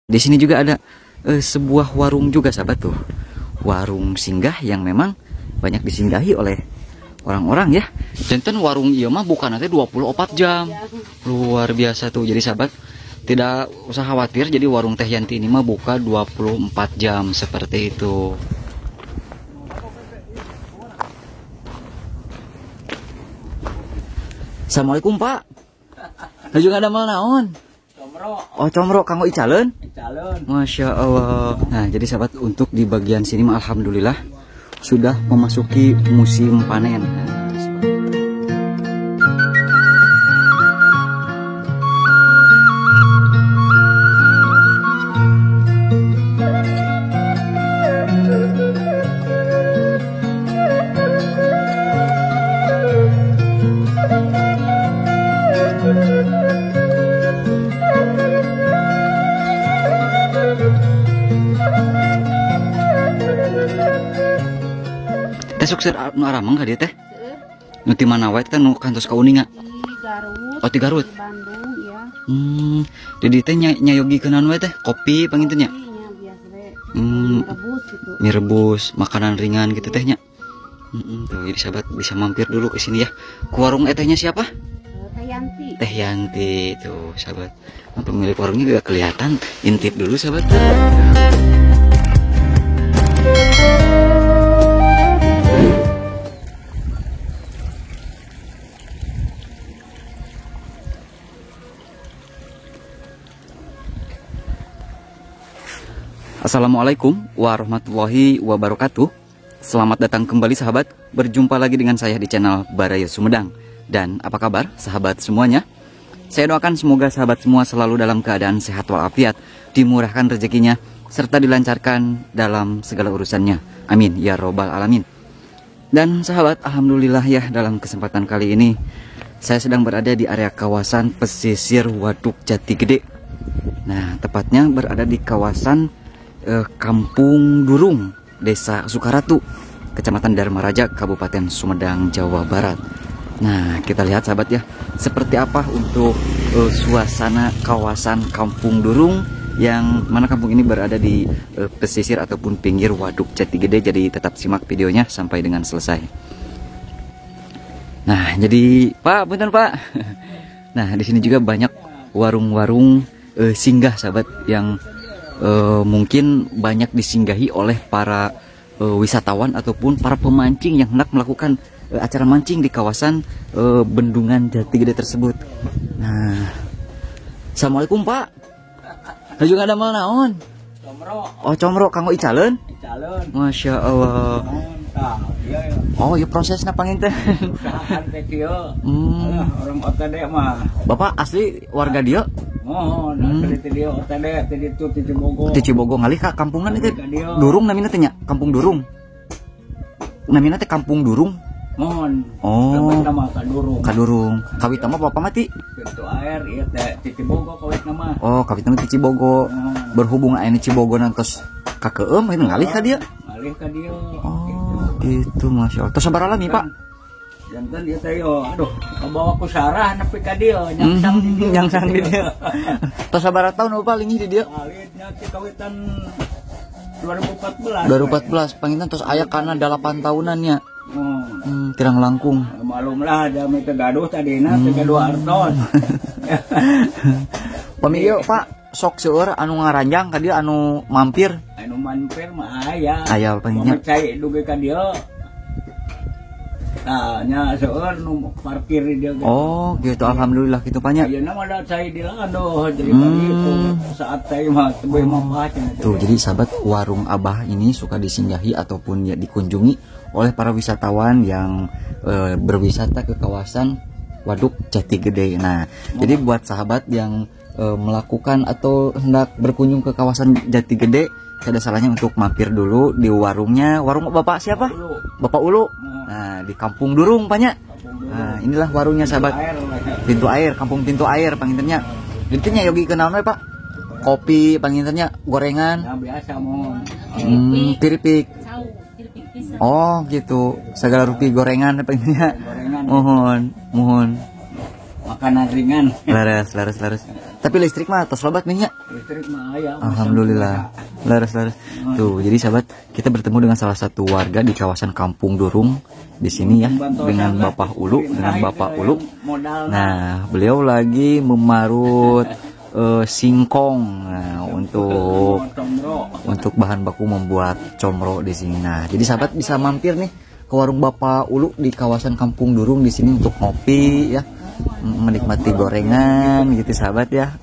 Di sini juga ada sebuah warung juga sahabat tuh. Warung singgah yang memang banyak disinggahi oleh orang-orang ya. Janten warung ieu mah buka nanti 24 jam. Luar biasa tuh. Jadi sahabat tidak usah khawatir, jadi warung Teh Yanti ini mah buka 24 jam seperti itu. Assalamualaikum Pak. Nuju ngadamel naon? Comro. Oh comro kanggo icaleun? Icaleun. Masya Allah. Nah jadi sahabat untuk di bagian sini mah alhamdulillah sudah memasuki musim panen. Sukses nu arameng ka dieu teh? Nu ti mana wae teh nu kantos ka Uninga? Di Garut. Oh, di Garut. Di Bandung ya. Di dieu teh nyayogikeun wae teh kopi panginten nya? Rebus gitu. Mie rebus, makanan ringan gitu teh nya. Tuh jadi sahabat bisa mampir dulu ke sini ya. Ke warung tehnya siapa? Teh Yanti. Teh Yanti tuh sahabat. Nah, pemilik warungnya gak kelihatan. Intip dulu sahabat. Assalamualaikum warahmatullahi wabarakatuh. Selamat datang kembali sahabat. Berjumpa lagi dengan saya di channel Baraya Sumedang. Dan apa kabar sahabat semuanya? Saya doakan semoga sahabat semua selalu dalam keadaan sehat walafiat, dimurahkan rezekinya, serta dilancarkan dalam segala urusannya. Amin ya robbal alamin. Dan sahabat, alhamdulillah ya, dalam kesempatan kali ini saya sedang berada di area kawasan pesisir Waduk Jatigede. Nah, tepatnya berada di kawasan Kampung Durung, Desa Sukaratu, Kecamatan Darmaraja, Kabupaten Sumedang, Jawa Barat. Nah, kita lihat sahabat ya, seperti apa untuk suasana kawasan Kampung Durung yang mana kampung ini berada di pesisir ataupun pinggir Waduk Jatigede. Jadi tetap simak videonya sampai dengan selesai. Nah, jadi Pak, punten Pak. Nah, di sini juga banyak warung-warung singgah sahabat yang mungkin banyak disinggahi oleh para wisatawan ataupun para pemancing yang hendak melakukan acara mancing di kawasan Bendungan Jatigede tersebut. Nah, Assalamualaikum Pak. Nuju ngadamel naon? Comro. Oh comro kanggo icaleun? Icaleun. Masya Allah. Oh ya prosesna panginten. Usahaan teh kieu. Orang OTD mah. Bapak asli warga dieu? Oh, asli ti dieu OTD ti ditu ti Cibogo. Ti Cibogo ngalih ka kampungan itu. Durung namina teh nya, Kampung Durung. Namina teh Kampung Durung. Mohon. Oh. Nama ka Durung. Ka Durung. Kawit mah bapak mati. Pintu air ieu teh ti Cibogo kawit mah. Oh, kawit mah ti Cibogo. Berhubung aya Cibogo nantos ka Keum ieu ngalih ka dieu. Ngalih ka dieu. Oh, gitu Masya Allah. Tos sabaraha lami, Pak? Janten ieu teh yo, aduh, kabawa ku sarah nepi ka dieu, nyangsang di dieu. Nyangsang di dieu. Tos sabaraha taun Bapak linggih di dieu? Ngalihnya ti kawitan 2014. 2014 panginten tos aya kana 8 tahunannya. Kirang langkung. Malumlah jami teu gaduh tadina teu gaduh artos. Pami ieu Pak, sok seueur anu ngaranjang ka dieu anu mampir. Anu mampir mah aya. Aya panginten. Cai dugi ka dieu. Tah nya seueur nu parkir di dieu. Oh, gitu alhamdulillah kitu Pak nya. Ayeuna mah da cai di aduh jadi itu saat cai mah teu mah cenah. Tuh, jadi sahabat, warung Abah ini suka disinggahi ataupun ya dikunjungi oleh para wisatawan yang berwisata ke kawasan Waduk Jatigede. Nah, jadi buat sahabat yang melakukan atau hendak berkunjung ke kawasan Jatigede, tidak salahnya untuk mampir dulu di warungnya. Warung Bapak siapa? Ulu. Bapak Ulu. Nah, di Kampung Durung, Pak nya. Nah, inilah warungnya sahabat. Pintu air, Kampung Pintu Air pangintennya. Intinya yogi kenal we, Pak. Kopi pangintennya, gorengan. Nah, biasa mau. Keripik. Oh gitu, segala rupi gorengan apa ininya. Mohon, mohon. Makanan ringan. Laras, laras, laras. Tapi listrik mah tos lobat nih nya. Listrik mah aya. Alhamdulillah. Laras laras. Tuh, jadi sahabat, kita bertemu dengan salah satu warga di kawasan Kampung Durung di sini ya, dengan Bapak Ulu, dengan Bapak Ulu. Nah, beliau lagi memarut singkong, nah, untuk bahan baku membuat comro di sini. Nah, jadi sahabat bisa mampir nih ke warung Bapak Ulu di kawasan Kampung Durung di sini untuk ngopi ya, menikmati gorengan gitu sahabat ya.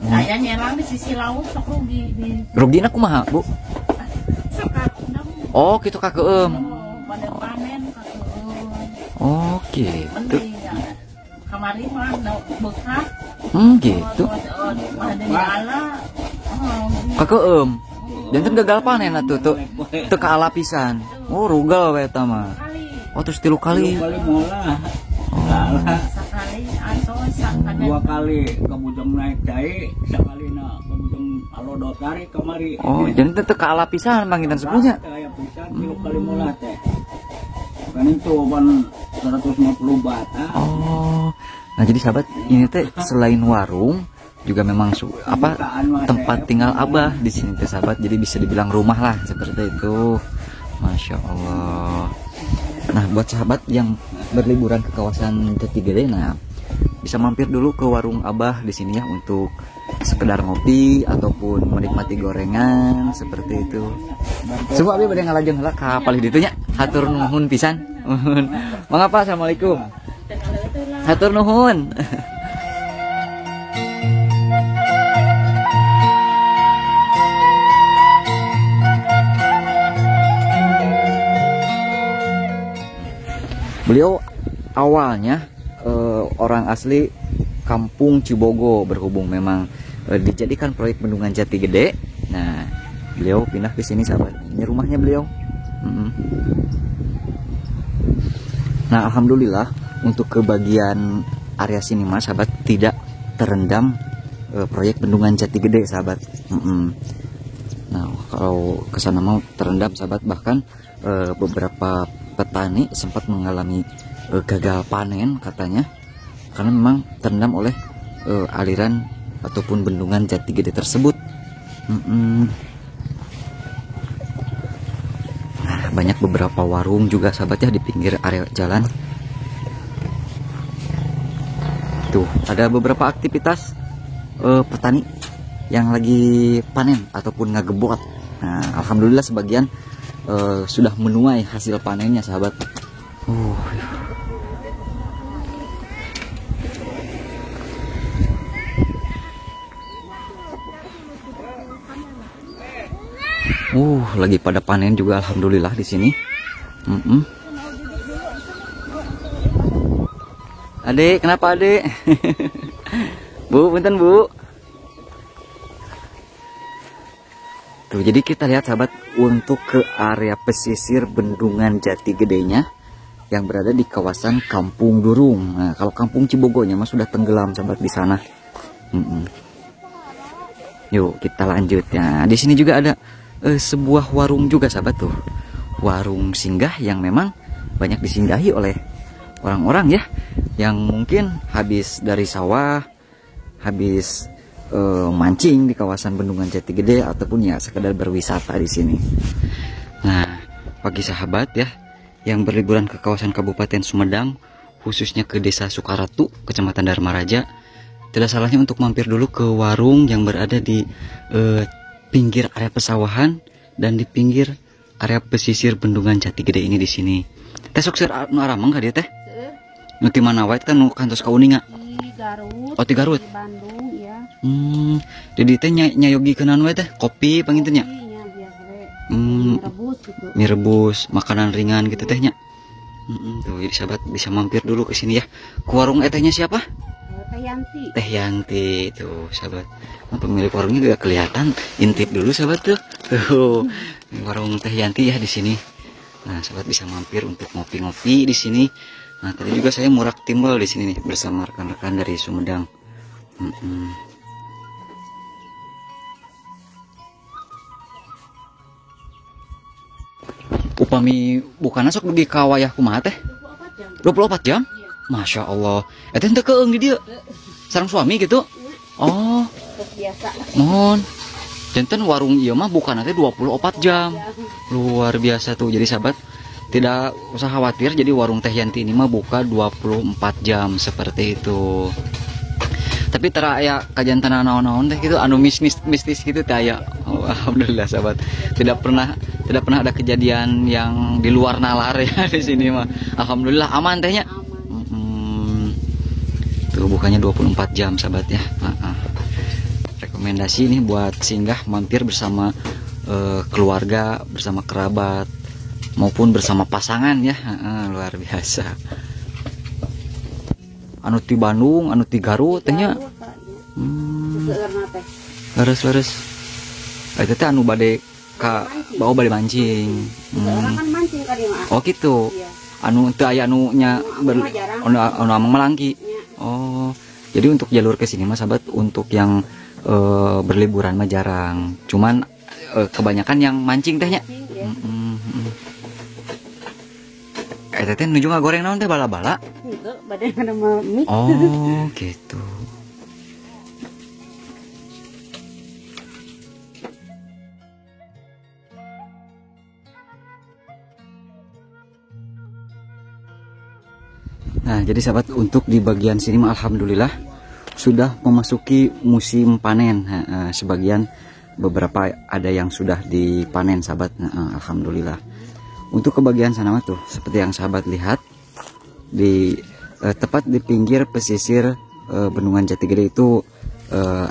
Saya nyelang di sisi laut sok rugi di. Rugi na kumaha, Bu? Oh, gitu kakeum. Pada panen kakeum. Oh, gitu. Kamari mah bekah. Gitu. Kakeum. Janten gagal panen atuh tuh. Teu kaala pisan. Oh, rugal we eta mah. Oh, terus 3 kali. 3 kali molah. Sakali atos 2 kali kabujeng naik cai, sakali na kabujeng alodot tarik kamari. Oh, janten teu kaala pisan panginten sepunya. Teu aya pisan 3 kali molah teh. Kan itu ban 150 bata. Oh. Nah, jadi sahabat, ini teh selain warung juga memang apa tempat tinggal Abah di sini teh sahabat. Jadi bisa dibilang rumah lah seperti itu. Masya Allah. Nah, buat sahabat yang berliburan ke kawasan Jatigede, nah bisa mampir dulu ke warung Abah di sini ya untuk sekedar ngopi ataupun menikmati gorengan seperti itu. Semua abi bade ngalajeng heula ka palih ditu nya. Hatur nuhun pisan. Mangga, assalamualaikum. Hatur nuhun. Beliau awalnya orang asli Kampung Cibogo, berhubung memang dijadikan proyek Bendungan Jatigede. Nah, beliau pindah ke sini sahabat. Ini rumahnya beliau. Nah, alhamdulillah untuk ke bagian area sini mas sahabat tidak terendam proyek Bendungan Jatigede sahabat. Nah, kalau ke sana mau terendam sahabat, bahkan beberapa petani sempat mengalami gagal panen katanya karena memang terendam oleh aliran ataupun bendungan Jatigede tersebut. Nah, banyak beberapa warung juga sahabat ya di pinggir area jalan. Tuh ada beberapa aktivitas petani yang lagi panen ataupun ngagebot. Nah, alhamdulillah sebagian sudah menuai hasil panennya sahabat. Lagi pada panen juga alhamdulillah di sini. Adik, kenapa adik? Bu, punten Bu. Tuh, jadi kita lihat sahabat untuk ke area pesisir Bendungan Jatigedenya yang berada di kawasan Kampung Durung. Nah, kalau Kampung Cibogonya mah sudah tenggelam sahabat di sana. Yuk kita lanjut ya. Di sini juga ada sebuah warung juga sahabat tuh. Warung singgah yang memang banyak disinggahi oleh orang-orang ya, yang mungkin habis dari sawah, habis mancing di kawasan Bendungan Jatigede ataupun ya sekedar berwisata di sini. Nah, bagi sahabat ya yang berliburan ke kawasan Kabupaten Sumedang, khususnya ke Desa Sukaratu, Kecamatan Darmaraja, tidak salahnya untuk mampir dulu ke warung yang berada di pinggir area pesawahan dan di pinggir area pesisir Bendungan Jatigede ini di sini. Teh sok seur nu arameng ka dieu teh? Nu ti mana wae teh nu kantos ka Uninga? Di Garut. Oh, di Garut. Di Bandung ya. Jadi teh nyayogikeun we teh kopi panginten nya. Mie rebus gitu. Mie rebus, makanan ringan gitu teh nya. Tuh, jadi sahabat bisa mampir dulu ke sini ya. Ke warung etehnya siapa? Teh Yanti. Teh Yanti tuh sahabat. Nah, pemilik warungnya gak kelihatan. Intip dulu sahabat tuh. Tuh, warung Teh Yanti ya di sini. Nah, sahabat bisa mampir untuk ngopi-ngopi di sini. Nah, tadi juga saya murak timbel di sini nih bersama rekan-rekan dari Sumedang. Upami bukana sok dugi ka wayah kumaha teh? 24 jam. 24 jam? Iya. Masya Allah. Eta teu keung di dieu. Sareng suami gitu. Oh. Biasa. Mohon. Janten warung ieu mah bukana teh 24 jam. Luar biasa tuh. Jadi sahabat tidak usah khawatir, jadi warung Teh Yanti ini mah buka 24 jam seperti itu. Tapi tara aya kajantenan naon-naon teh gitu anu mistis mistis gitu teh aya. Oh, alhamdulillah sahabat. Tidak pernah ada kejadian yang di luar nalar ya di sini mah. Alhamdulillah aman tehnya. Aman. Tuh bukanya 24 jam sahabat ya. Rekomendasi ini buat singgah mampir bersama keluarga, bersama kerabat maupun bersama pasangan ya. Luar biasa. Anu ti Bandung, anu ti Garut teh nya. Leres-leres. Eta teh anu bade ka bawa bade mancing. Orang kan mancing ka dieu mah. Oh gitu. Iya. Anu teu aya anu nya anu amang malangki. Oh, jadi untuk jalur ke sini mah sahabat untuk yang berliburan mah jarang. Cuman kebanyakan yang mancing tehnya. Eta teh nuju ngagoreng naon teh bala-bala? Henteu, bade ngadamel mie. Oh, gitu. Nah, jadi sahabat untuk di bagian sini mah alhamdulillah sudah memasuki musim panen. Sebagian beberapa ada yang sudah dipanen sahabat. Alhamdulillah. Untuk ke bagian sana mah tuh seperti yang sahabat lihat di tepat di pinggir pesisir Bendungan Jatigede itu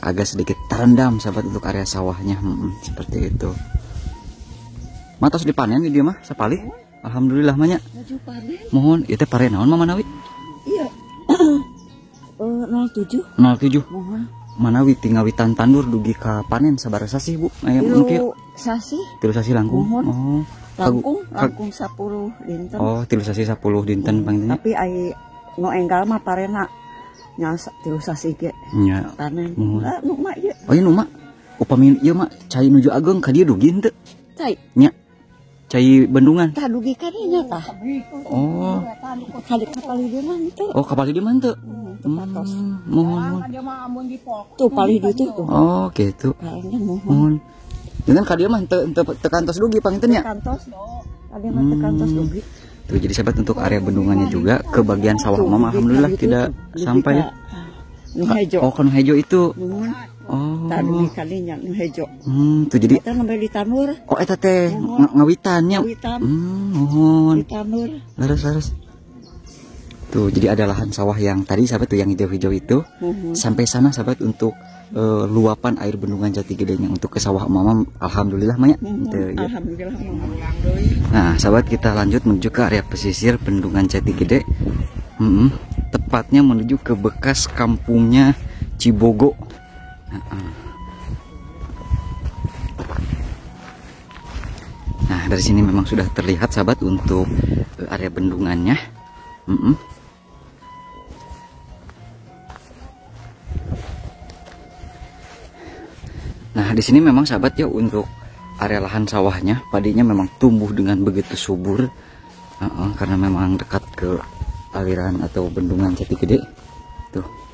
agak sedikit terendam sahabat untuk area sawahnya. Seperti itu. Matos dipanen di dia mah sapalih. Alhamdulillah mah nya. Mohon ieu teh pare naon mah manawi? Iya. 07. 07. Mohon. Manawi tingawitan tandur dugi ka panen sabaraha sasih Bu? Aya mun kieu. Sasih. 3 sasih langkung. Mohon. Oh. Langkung 10 dinten. Oh, 3 sasih 10 dinten pangitnya. Tapi ai nu enggal mah parena nya 3 sasih ge. Nya. Panen. Mohon. Nu mah ieu. Oh, ieu nu mah. Upami ieu mah cai nuju ageung ka dieu dugi henteu? Cai. Nya. Cai bendungan. Tah dugi ka dieu nya tah. Oh. Kali kapal di mah henteu. Oh, kapal di mah henteu. Patos. Mohon. Tuh palih ditu tuh. Oh, gitu. Kayaknya mohon. Jangan ka dieu mah henteu teu kantos dugi panginten nya. Kantos. Ka dieu mah teu kantos dugi. Tuh jadi sahabat untuk area bendungannya juga ke bagian sawah mama alhamdulillah tidak sampai ya. Nu hejo. Oh, nu hejo itu. Mohon. Oh. Tah dugi ka dieu nya nu hejo. Tuh jadi eta nembe ditanur. Oh, eta teh ngawitannya. Ngawitan. Mohon. Ditanur. Leres-leres. Tuh, jadi ada lahan sawah yang tadi sahabat tuh yang hijau-hijau itu. Sampai sana sahabat untuk luapan air bendungan Jatigedenya untuk ke sawah mama alhamdulillah mah ya. Alhamdulillah. Nah, sahabat kita lanjut menuju ke area pesisir bendungan Jatigede. Tepatnya menuju ke bekas kampungnya Cibogo. Nah, dari sini memang sudah terlihat sahabat untuk area bendungannya. Nah, di sini memang sahabat ya untuk area lahan sawahnya padinya memang tumbuh dengan begitu subur, karena memang dekat ke aliran atau bendungan Jatigede. Tuh.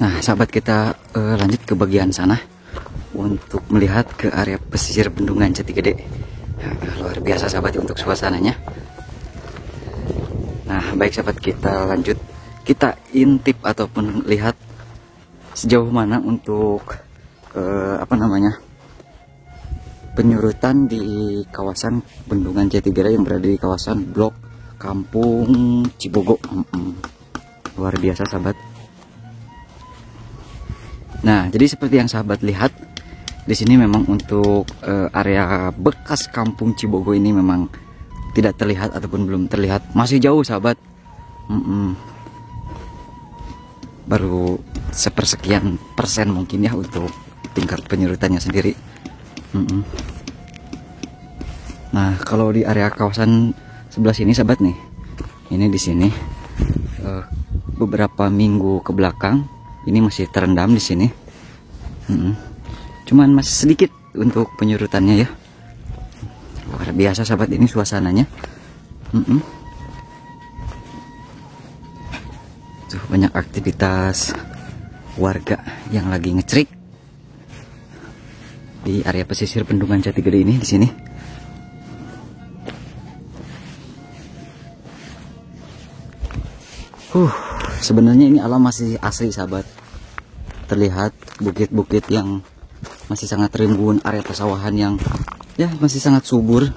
Nah, sahabat kita lanjut ke bagian sana untuk melihat ke area pesisir bendungan Jatigede. Nah, luar biasa sahabat untuk suasananya. Nah, baik sahabat kita lanjut, kita intip ataupun lihat sejauh mana untuk penyurutan di kawasan bendungan Jatigede yang berada di kawasan Blok Kampung Cibogo. Luar biasa sahabat. Nah, jadi seperti yang sahabat lihat di sini memang untuk area bekas Kampung Cibogo ini memang tidak terlihat ataupun belum terlihat, masih jauh sahabat. Baru sepersekian persen mungkin ya untuk tingkat penyurutannya sendiri. Nah, kalau di area kawasan sebelah sini sahabat nih, ini di sini beberapa minggu ke belakang ini masih terendam di sini. Cuman masih sedikit untuk penyurutannya ya. Luar biasa sahabat ini suasananya. Tuh banyak aktivitas warga yang lagi ngecerik di area pesisir Bendungan Jatigede ini di sini. Sebenarnya ini alam masih asri sahabat. Terlihat bukit-bukit yang masih sangat rimbun, area persawahan yang ya masih sangat subur.